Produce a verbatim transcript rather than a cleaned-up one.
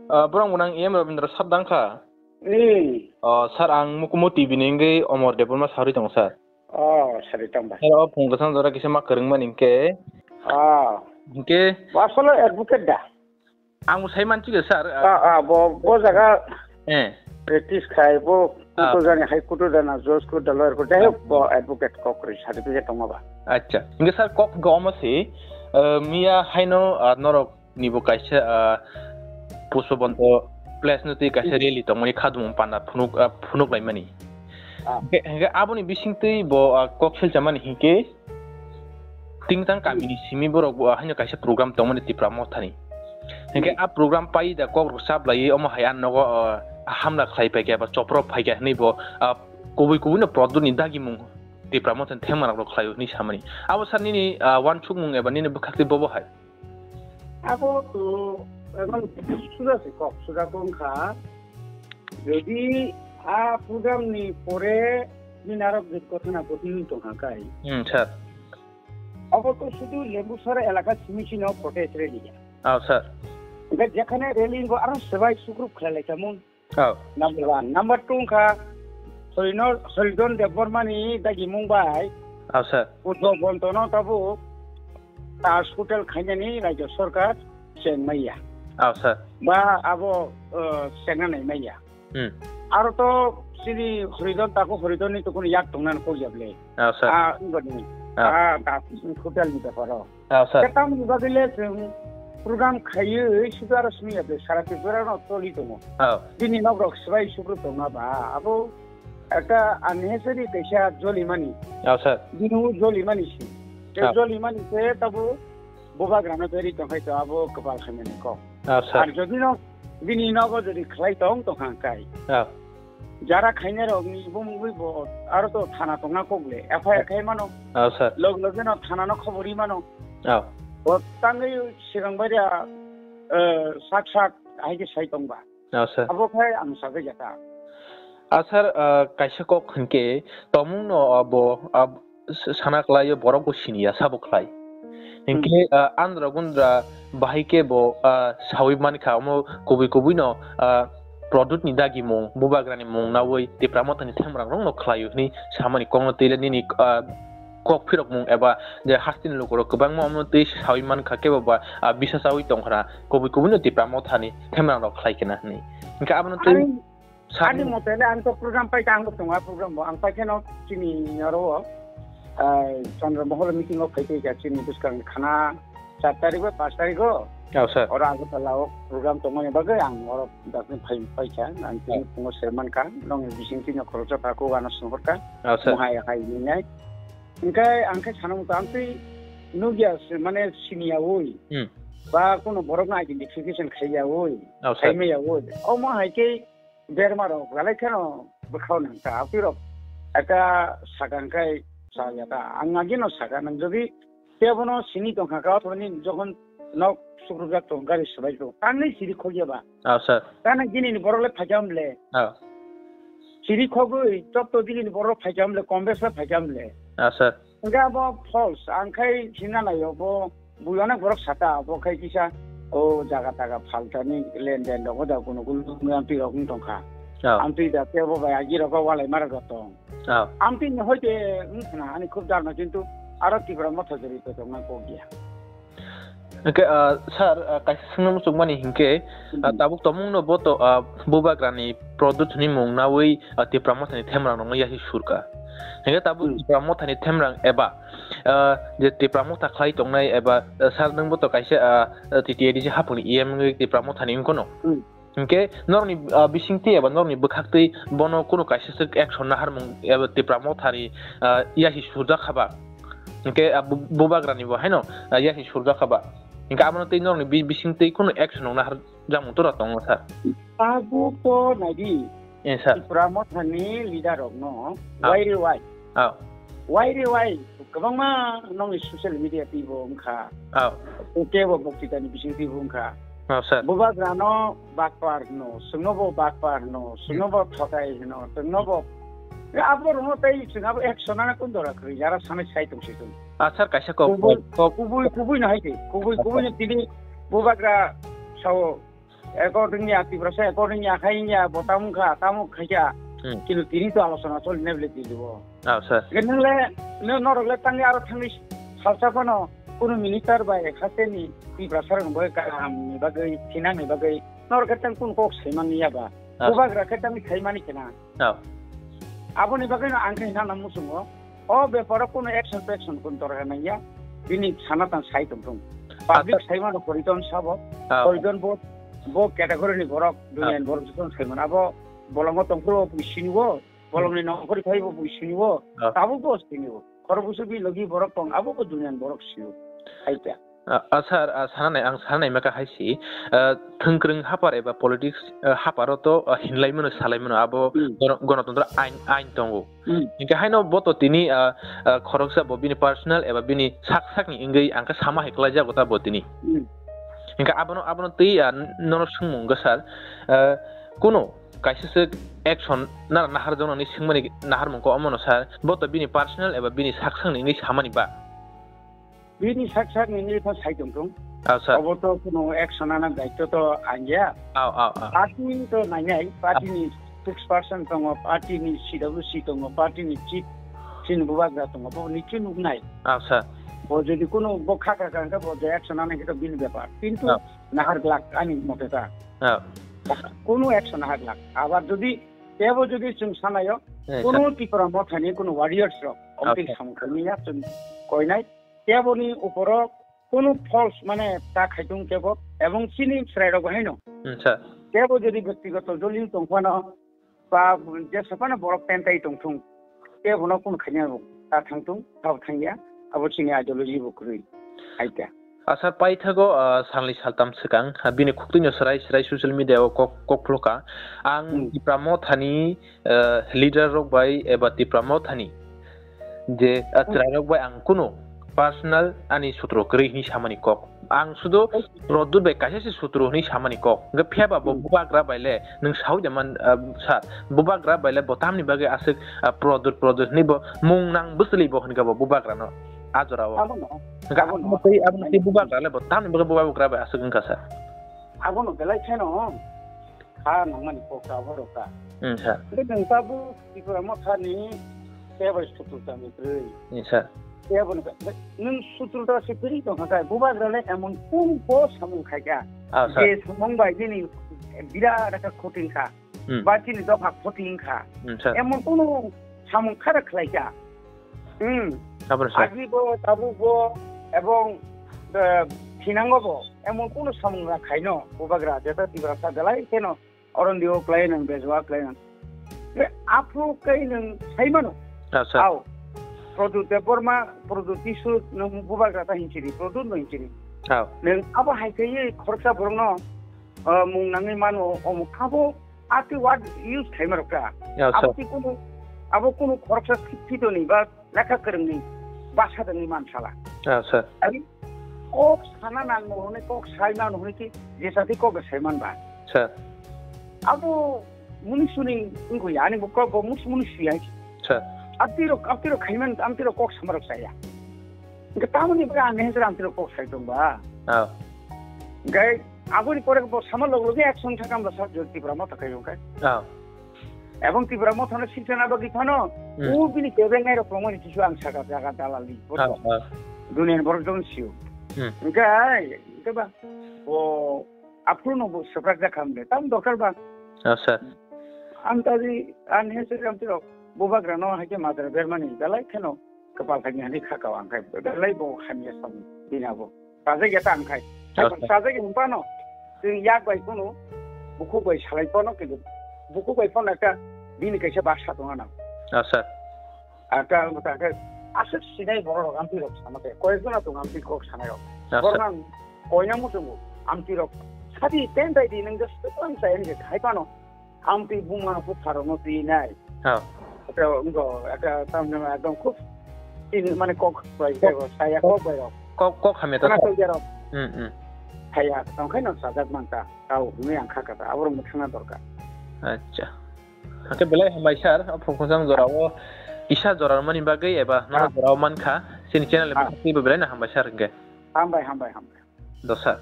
Ah, borok bo nang E M Rabindra sir dang kha? Hmm. Oh, sir, ang Mukumu T V ni wngwi Omor Debbarma sarwi tongo, sir. Oh, sari tong ba. Sir, o phung kwchang jora kisa ma kwrwng mani hinkhe. Oh. Hinkhe. Bo asole advocate da? Ang bo sai manchikha, sir. Ah, ah, bo, bo jaga eh. Practice khai, bo Ah. kutu jani hai kutu jana, judge kutu da, lawyer kutu, jai hok, Ah. bo advocate kok kwrwi certificate tongma ba. Acha. Hinkhe, sir, kok hinkhe omo se, eh, miya haino, ah, norok ni bo kaisa, ah, Pushpabonto place no twi kaisa rally tongmani khadumung panda phunuk, ah, phunuk laimani. Ah. Hinkhe, hinkhe aboni bisingtwi bo, ah, kok selchamani hinkhe tingtang kamini simi borok bo, ah, haino kaisa program tongmani Tipra Mothani. Hinkhe Hmm. a program pai da kok rok chap laiwi omo hai a nogo, ah, hamla khlai paikha ba chopro phaikha hinwi bo, ah, kubui kubui no Pradyut ni dagimung Tipra Mothani thengma rok khlaio hinwi samani. Abo sir nini, ah, uansukmung eba nini bwkhaktwi bobo hai? Abo to emang suda se kok, suda kok wngkha. Jodi a program ni pore bini aro je ghotona ghoti wng tongkha kai. Hmm, sir. Abo to sudu Lembusara elaka simi sino protest rally ya. Oh, sir. Hingke jekhane rally wngkha aro swbai sukrup khlai lai tamo. Oh. Number one. Number two wngkha, Horino-, Horidon Debbarmani dagimung bai Oh, sir. Pushpabontono tabuk Taj Hotel khainani Rajya Sarkar chengmaya. Oh, sir. Ba abo, uh, chengna naimaya. Hmm. Aro to chini Horidon tako Horidonni to kono yak tongnani kok ya bwle. Oh, sir. Ah, wngkha ni. Oh. Ah, Taj Hotel ni beparo. Oh, sir. Khe tamoni bagwi le chwng program khaiwi sudu aro simi ya de sara Tripura no choli tongo. Oh. Bini nok rok swbai sukru tongma ba abo ekta unnecessary kaisa jolimani. Oh, sir. Bini o jolimani si. Te Oh. jolimani se tabo bubagrano beri tongkhai to abo kwpal khaimani kok. Oh, sir. Ar jodi no bini nogo jodi khlai tong tongkha kai. Oh. Jara khainai rok ni bumungwi bo aro to thana tongna kok le, F I R khai mano. Oh, sir. Log loge no thana no khobor ri mano. Oh. Bo tangwi sigang baria, eh, sak sak hai khe sai tong ba. Oh, sir. Abo khai ang sagwi jata. Ah, sir, ah, kaisa kok hinkhe tomung no, ah, bo, ah, s-, sana khlaio borok bo siniya sabo khlai. Hinkhe, Hmm. ah, andra gundra bahai khe bo, ah, sawi mankha omo kubui kubui no, ah, Pradyut ni dagimung, bubagrani mung nawi Tipra Mothani themrang rokno khlaio hinwi samani kokno twi le nini, ah, kok phirokmung eba je hasteni lukurok kwbangma omo twi sawi mankha kebo ba, ah, bisa chawi tongkhna kubui kubui no Tipra Mothani themrang rok khlai khna hinwi. Hinkhe abono twi Ani Sir, ani mote le ang to program pai ta, ang bo tongo a program bo. Ang pai kheno chini aro o, ah, Chandra Mohol meeting o phai tei ka chini bwskang khana char tarik o, panch tarik o. Oh, sir. Oro Agartala o program tongmani bagwi ang oro dakni phai, phai kha. Ang tini Oh. phungo serman kha. Nong bising tini khoroksa pha ko ano songkor kha. Oh, sir. Mohai hai ni nai. Hingkai ang khe sana muta ang tei nugya se mane siniya oi. Hmm. Ba kono borok no identification khaiya oi. Oh, sir. Khaimaya oi. Omo hai khe berma rok lalai kheno bwkhao nang ta, abtwi rok aka sakang kai sa ya ta. Ang agi no saka nang jodi tebo no sini tong kha ka, othoni jokhon nok sukrubjak tong gari swbai tong. Tangni siri khogya ba. Ah, sir. Tana gini ni borok le phaikam le. Ah. Siri khogwi chop to gini ni borok phaikam le, kombes le phaikam le. Ah, sir. Hingke abo false, ang khai himna naio, bo bui onek borok sata, abo khai kisa, o jaga taga phaltani lenden rogo da, kunu kunu amtwi rok wng tongkha. Oh. Amtwi da tebo bai agi rogo walai mara rok tong. Oh. Amtwi ni hoite wng khna, ani khub darno, kintu aro Tipra Motha jori to tongna kok ya. Hingke, ah, sir, ah, kaisa swngna muchungmani hingke, ah, Hmm. tabuk tomungno bo to, ah, bubagrani Pradyut hwnwi mung nawi, ah, Tipra Mothani themrang rokno yasi surka. Hingke tabuk Hmm. Tipra Mothani themrang eba, ah, je Tipra Motha khlai tongnai eba, ah, sir nwngbo to kaisa, ah, ah, T T A D C haphangni E M wngwi Tipra Mothani wngkhono. Hmm. Hingke norokni, ah, bisingtwi eba norokni bwkhaktwi bono kunu kaisa swk action naharmung eba Tipra Mothani, ah, yasi surjak haba. Hingke, ah, bu-, bubagrani bo haino, ah, yasi surjak haba. Hingke abono twi norokni bi-, bisingtwi kunu action nahar jakmung tora tongo, sir? Tabuk to naidi. Eh, sir. Tipra Mothani leader rokno Ah. why re why? Ah. Why re why? Kwbangma nongni social media twibo wngkha. Ah. Tebo boktitani bising twibo wngkha. Ah, sir. Bubagrano bakpar hwno, chwngnobo bakpar hwno, chwngnobo thokai hwno, chwngnobo. Abo rwno tei chwng abo action nana kun dora kwrwi, jara sanai sai tong se chwng. Ah, sir, kaisa kok, Kubui, kok. Kubui, kubui no hai de. Kubui, Ah, kubui sir. No tini bubagra sao according ya, Tiprasa according ya, khai ya, bo tamo kha, tamo khai ya. Hmm. Kintu tini to alochona choli nai bole Delhi o. Ah, sir. Ke nung le, nung norok le tangwi aro thangwi salsa phano kunu minister bai khaseni Tiprasa rok bai kaham ni bagwi, thinang ni bagwi norok khe tang kunu kok sai mani ya ba. Ah. Bubagra khe tang sai mani kena. Oh. Aboni bagwino ang khe hinana muchungo, o beparo kuno action action kun torkha nangya, bini sana tang sai tongthung. Public Acha. Saimano koriton sabo, Oh. Koriton bo, bo category ni borok, Oh. Duniya ni borok jotoni saimano. Abo bolongo tongphuru bo siniwo, bolongni nongkhori phaibo bo siniwo, Oh. Tabuk bo siniwo. Khorokbusu bi logi borok tong, abo bo duniani borok sio. Hai khe. Ah, ah, sir, ah, sananai, ang sananai maka hai si, ah, thwngkwrwng hapar eba politics, ah, haparo to, ah, hinlai mano, salai mano, abo Hmm. gono-, gonotontro ain, ain tongo. Hmm. Hinkhe haino bo to tini, ah, ah, khoroksa bo bini personal eba bini sak sakni wngwi ang khe sama hai kwlaijago ta bo tini. Hmm. Hinkhe abono, abono twi, ah, nono swngmung wngkha sir, ah, kuno kaisa se action nara nahar joknani swngmani naharmung kok omono sir, bo to bini personal eba bini sak sakni wngwi samani ba? Bini sak sakni wngwi pha sai tongthung. Ah, sir. Obo to kuno action ana daityo to ang ya. Aw, aw, aw. Party to nainai, party ni spokesperson tongo, party ni C W C tongo, party ni chief, chini bubagra tongo, bo nichu nuknai. Ah, sir. Bo jodi kuno bo kha kha kha kha bo je action ana khe to bini bepar. Kintu Ah. Nahar glak ani mote ta. Ah. Kunu action nahar glak. Abar jodi tebo jodi chwng sanayo, Eh, kunu sir. Tipra Mothani kunu warriors rok, omtwi Okay. samung khaimya chwng koinai, teboni uporo kunu false mane ta khaitung tebo, ebong chini chwrai rok haino. Hmm, sir. Tebo jodi byaktigoto joli tongphano, ba jesa phano borok tentai tongthung. Tei bono kunu khaina rok ta thangthung, tabo thangya, abo chini ideology bo kwrwi. Hai khe. Asa paithago, ah, salni saltam swkang, ah, bini khuktwino swrai swrai social media o kok, kok phulukha. Ang Hmm. Tipra Mothani, ah, leader rok bai eba Tipra Mothani je, ah, Hmm. chwrai rok bai ang kunu personal ani sutro kwrwi hwnwi samani kok. Ang sudo Produt bai kaisa se sutro hwnwi samani kok. Hwnkhe phiya ba bo Hmm. bubagra bai le nwng saui da man, ah, sir, bubagra bai le bo tamni bagwi aswk, ah, Produt, Produt hwnwi bo mung nang bwswli bo hwnkha bo bubagrano a jorao. Abono, Hwnkhe abono. Abo tei, abono tei bubagra le bo tamni bagwi bubagra bai aswk wngkha sir. Abono belai kheno. Kha nangmani kok ta borok ta. Hmm, sir. Hwnkhe nwng tabuk Tipra Mothani tei bai suturta ni kwrwi. Hmm, sir. Tei abono ka-, nwng suturta se kwrwi tongkha khe, bubagra le emon kunu bo samung khaikha. Ah, sir. Je samung bai nini birat khe khoting kha. Hmm. Ba chini dopha khoting kha. Hmm, sir. Emon kunu samung khara khlaikha. Hmm. Abono sir. Agi bo, tabuk bo, ebong, eh, thinango bo, emon kunu samung na khaino, bubagra, jeta Tiprasa belai kheno, Aron Deo klai nang, Bejwa klai nang. Be, aphuru kai nang sai mano. Ah, sir. Au. Produt Debbarma, Produt Tisu, nang bubagra ta hinchiri, Produt no hinchiri. Au. Nang abo hai kai khoroksa borokno, eh, mung nangwi mano, omo abo, ati word use khaima rok ta. Ah, sir. Abo ti kunu, abo kunu khoroksa sikkito ni ba lekha kwrwngni basa dengni mansala. Ah, sir. Ari kok sana nang no hwnwi kok sai man hwnwi ki jesa ti kok sai man ba. Sir. Abo muni suni wngkho ya, ani bo kok bo mus-, muni suya. Sir. Abti rok, abti rok khaiman, abti rok kok sama rok saya. Hwnkhe tamoni bagwi ang hensra abti rok kok sai tong ba. Ah. Hwnkhe aboni pore bo sama log logi action thakam ba sir, Tipra Motha khai hwnkhe. Ah. Ebong Tipra Mothano sikjana bagwi phano, Hmm. O bini kebengnai rok tongmani kisu ang saka jaga dalali, Ah, ah. Duniani borok jong sio. Hmm. Hwnkhe, hwnkhe ba, o, aphuru no bo swprak jakha hwnle, tam dorkar ba. Ah, sir. Ang tadi, ang hensri ang tiro, bubagra no haikhe madra bermani, belai kheno, kwpal khaini hani khakao ang khai, belai bo hamya samung, bini abo. Sajagya ta ang khai. Acha. Sajagya hwnphano, chwng yak bai phano, bukhuk bai salai phano, kintu bukhuk bai phano ekta bini kaisa baksa tong ano. Acha. Ata, ata, ata, aswk sinai borok rok amtwi rok sama khe, koyek jona tongo amtwi kok sanai rok. Acha. Borok ang koina muchungo, amtwi rok. Sadi ten dai di, nwng just tong sa, hai phano. Amtwi buma bupharo no twi nai. Ha. Ekta wngkha, ekta tamni ekdom khub tini mane kok bai kok, saya kok, kok bai rok. Kok, kok hamya ta. Khana tong jarok. Hmm, hmm. Saya tongkhai no sajak mangta. Tao hwnwi ang kha kata. Aborok mwthangna dorkar. Acha. Hake belai hambai sir, o phungkhosang jora o kisa jora mani bagwi eba nono jora o mankha. Sini channel eba belai no hambai sir hwnkhe. Hambai, hambai, hambai. Dosa.